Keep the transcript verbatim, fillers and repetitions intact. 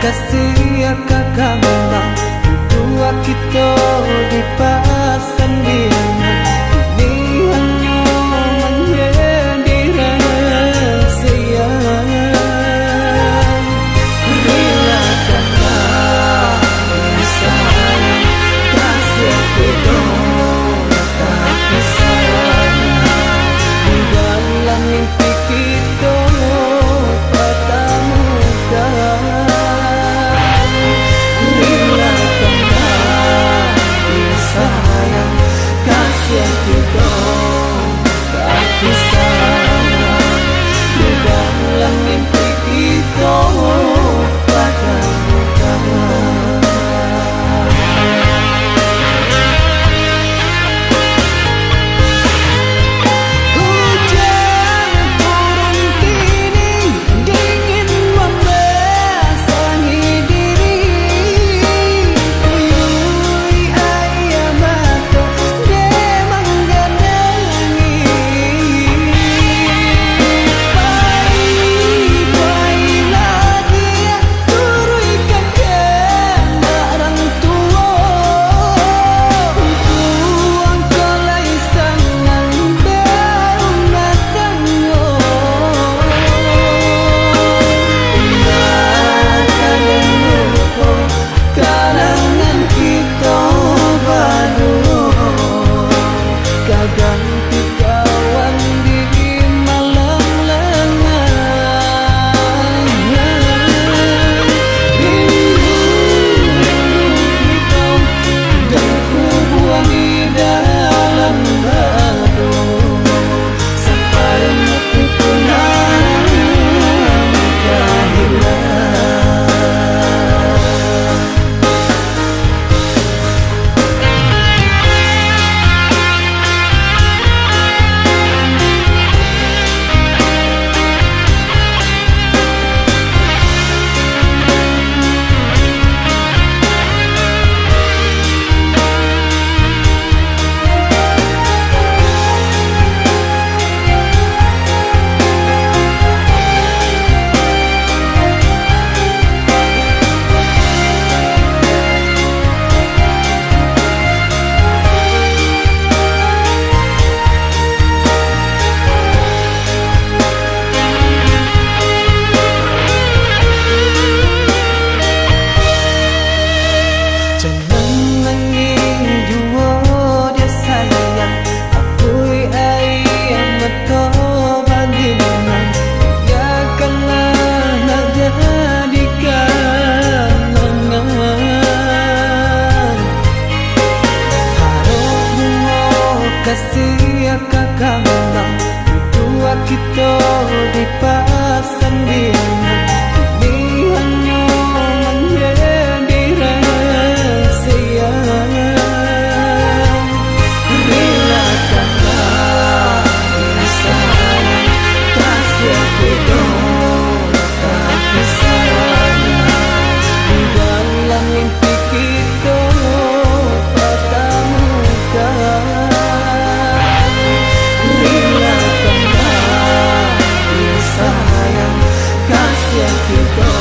Kasiah ka kambang, untuak kito dipasang di angan, kini hanyo manjadi rahasia. Rilakanlah, sayang, kasiah kito. Tapi sayang, di dalam mimpi kito batamukan. Rilakanlah, sayang, kasiah kito. Tapi sayang, di dalam mimpi kito batamukan. Hujan turun kini, dingin mambasahi diri. Kuyuih aia mato dek mangganangi. Pai, pailah diak, turuikan kandak rang tuo. Untuak angkau lai sanang barumah tanggo. Indak ka den lupo karangan kito baduo. Ka ganti kawan di malam lengah. Rindu, rindu kito, den kubuang di dalam baduo. Sampai mati pun ang ka hilang. Jan nangih juo dek sayang, takuik aia mato balinang, biakanlah nak jadi kalangan. Harok bungo kasiah ka kambang, untuak kito dipasang di angan, kini hanyo manjadi rahasia. Rilakanlah, sayang, kasiah kito. Tapi sayang, di dalam mimpi kito batamukan. Rilakanlah, sayang, kasiah kito